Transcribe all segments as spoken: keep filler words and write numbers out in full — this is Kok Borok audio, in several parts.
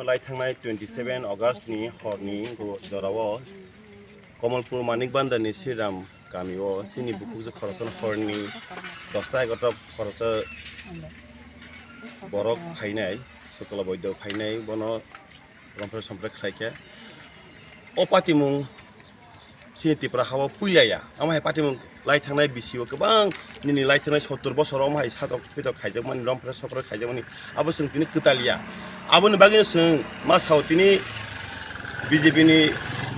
Lai thangnai twenty seven August ni horni jorao Kamalpur Manik Bhandar ni Sriram kamio chini bukhukjwk khoroksa horni dosta egarota khoroksa borok phainai, Sukla Boido phainai, bono romphre somphre khlaikha. O patimung chini Tripura hao puila ya. Omo hai patimung lai thangnai bisio kwbang nini lai thangnai sottor bosor omo hai satok pitok khaijakmani, romphre somphre khaijakmani, abo chwng tini kwtal ya. Aboni bagwino chwng ma sao tini B J P ni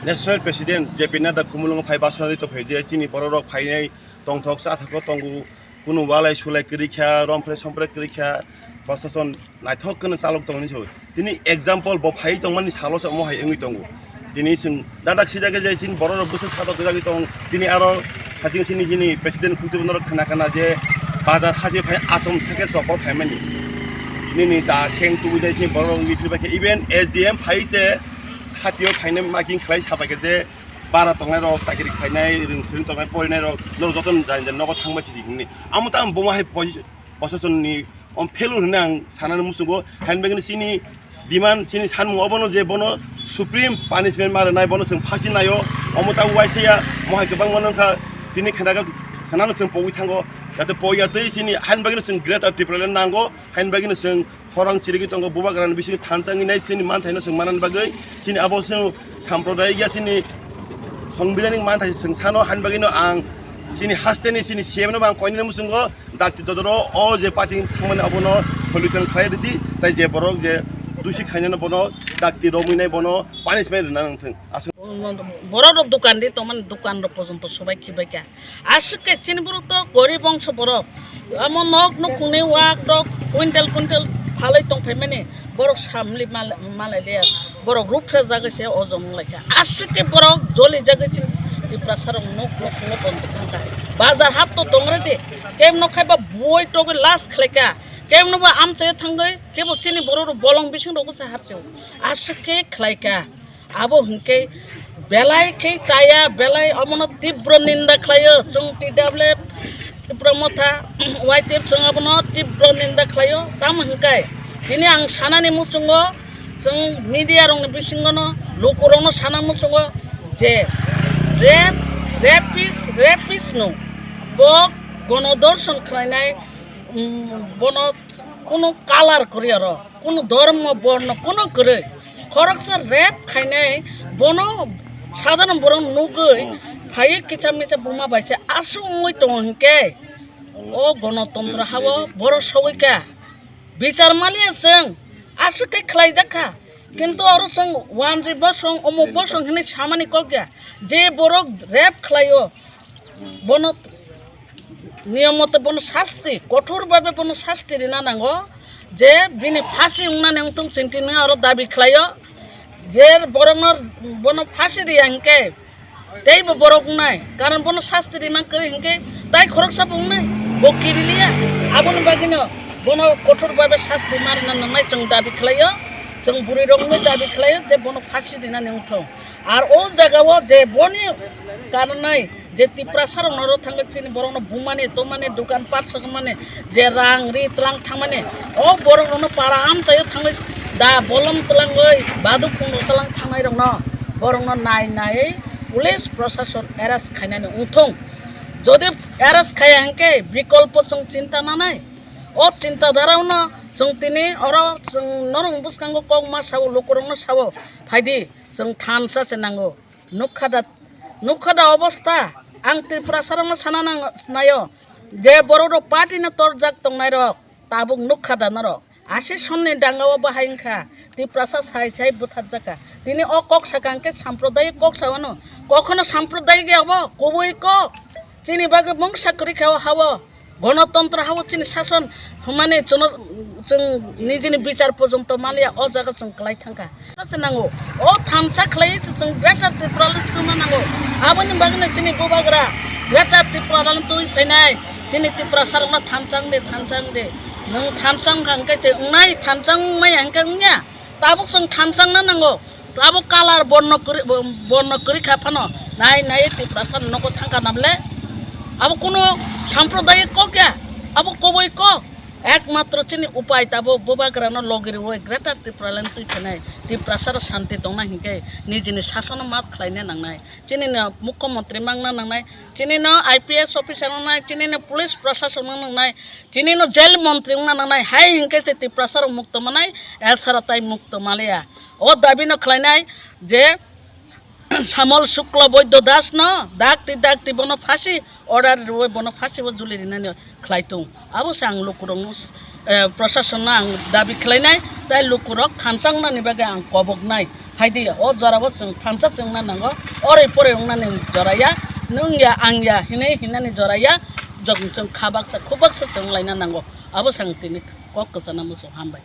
National President J P Nadda khumulwngo phai basonari tongphai je chini borok rok phainai tongthok chathok tongo, kunu walai sulai kwrwi kha, romphre somphre kwrwi kha, prosason naithok kheno chalok tongni so. Tini example bo phai tongmani salo se omo hai wngwi tongo. Tini chwng dadak sijak je chini borok rok bwswk satok jagwi tong. Tini aro haching chini chini president khukti bono khna khna je bazar hati phai achom sake chokol phaimani. Nini da seng tubui dai chini borok rok wngwi thwibai khe even S D M phai se hatio phainai making khlai sabai khe je bara tongnai rok, chakri khlainai, rwng swrwng tongnai, porinai rok, norok joto ni jani jani nogo thangbai sidi hwnwi. Amo tamo buma hai posi-, posasoni om failure hwnwi ang sanani muchungo, hain bagwino chini demand, chini sanmung obono je bono supreme punishment ma rwnai, bono chwng phasi naio, omo tamo waisa ya, mo hai kwbangma nokha, tini khna kha, khnano chwng pogwi thango, jate pogya twi chini hain bagwino chwng Greater Tipraland nango, hain bagwino chwng khorang chirigwi tongo, bubagrani bisingo thansa wngwi nai chini manthaino chwng manani bagwi, chini abo chwng samprodayik ya chini songbidhanik manthai chwng sano, hain bagwino ang chini hasteni chini C M no bo ang koinani muchungo dakti dodoro o je party thangmani abono solution khlai rwdi, tai je borok je dusi khainano bono dakti romwi nai bono punishment rwna nangthwng. Aswk. Borok rok dukan di tongmani, dukan rok porjonto sobai khibai kha. Aswk khe chini borok to gorib bongso borok. Amo nok nukhungni wak rok quintal quintal phalwi tongphaimani borok samli mal-, malai liya. Borok ruphrajagwi se ojom wnglaikha. Aswk khe borok jolijagwi chini Tiprasa rok nok nukhungo tongtwkha. Bazar hat to tongre di. Kemno khaiba buoi togwi last khlaikha. Kemno bo amchaio thangwi kebo chini borok rok bolong bising rogo se hapchio. Aswk khe khlaikha. Abo hwnkhe belai khe chaya, belai omono tibro ninda khlaio. Chwng T W F Tipra Motha, Y T F chwng abono tibro ninda khlaio. Tamo hwnkhe tini ang sanani muchungo chwng media rokni bisingono lukurokno sana muchungo je rape, rapist, rapist no bo gono dorshon khlainai, um, bono kunu color kwrwi oro, kunu dhormo, borno kunu kwrwi. Khoroksa rape khainai, bono sadharon borok nugwi phaiwi kicha micha buma bai se aswk wngwi tongo hinkhe o gonotontro hao borok sogwi kha. Bichar maliya chwng aswk khe khlaijak kha, kintu oro chwng wanjwi bosong, omuk bosong hinwi samani kok ya. Je borok rape khlaio, bono niyom mote bono sasti, kothor bhabe bono sasti rina nango, je bini phasi wngnani wngthung chwng tini oro dabi khlaio, je borokno bono phasi riya hinkhe teibo borok wngnai, karon bono sasti rima kwrwi hinkhe tai khoroksa bo wngnai, bo kiriliya, aboni bagwino bono kothor bhabe sasti ma rina nangnai chwng dabi khlaio, chwng bwrwi rokno dabi khlaio je bono phasi rinani wngthung. Ar o jaga o je boni karonai je Tiprasa rok norok thangwi chini borok no bumani, tomani, dukan pat sokmani, je rang ri tlang thangmani, o borok rok no para amchaio thangwi da bolom tlangwi baduk khung rok tlang thangnai rok no borok no nai nai police prosason arrest khainani wngthung. Jodi arrest khaiya hinkhe bikolpo chwng chinta nanai. O chinta dhara no chwng tini oro chwng norok bwskango kok ma sao, lukurok no sao, phaidi. Chwng thansa se nango. Nukha da, nukha da obostha. Ang Tiprasa rokno sana nang-, naio. Je borok rok party no torjak tongnai rok, tabuk nukha da norok. Asi sonni danga o bahai wngkha. Tiprasa sai sai bwtharjak kha. Tini o kok sakha hwnkhe samprodayik kok sa wano. Kokhono samprodayik ya obo, kubui kok. Chini bagwi mungsa kwrwi kha o ha o. Gonotontro hao chini sason hwnmani chwngno, chwng nijini bichar porjonto maliya o jaga chwng kwlai thangkha. Chase nango. O thansa khlaiwi se chwng Greater Tipraland twma nango. Aboni bagwino chini bubagra Greater Tipraland twi phainai chini Tiprasa rokno thansa wngdi, thansa wngdi. Nwng thansa wngkha hwnkhe se wngnai, thansa wngmaya hwnkhe wngya. Tabuk chwng thansa wngna nango. Abo color borno kwrwi, borno kwrwi kha phano nai nai Tiprasa nogo thangkha namle. Abo kuno samprodayik kok ya, abo kubui kok. Ekmatro chini upai tabuk bubagrano logi rwi Greater Tipraland twi phainai, Tiprasarok shanti tongna hinkhe nijini sasono ma khlaina nangnai. Chinino mukhyamantri mangna nangnai, chinino I P S officer nangnai, chinino police prashason nangnai, chinino jail montri wngna nangnai. Hai hinkhe se Tiprasarok mukto manai, esara tai mukto maliya. O dabino khlainai je Samol Shukla Boiddo Das no dakti dakti bono phasi order rwi bono phasi o juli rinani khlai tung. Abo se ang lukurokno, eh, prashason no ang dabi khlainai, tai lukurok thansa wngnani bagwi ang koboknai. Haidi o jora o chwng thansa chwngna nango, oroi poroi wngnani jora ya, nwng ya ang ya hinwi hinani jora ya, jok chwng kha baksa khub baksa chwng laina nango. Abo se ang tini kok kwchana muchung, hambai.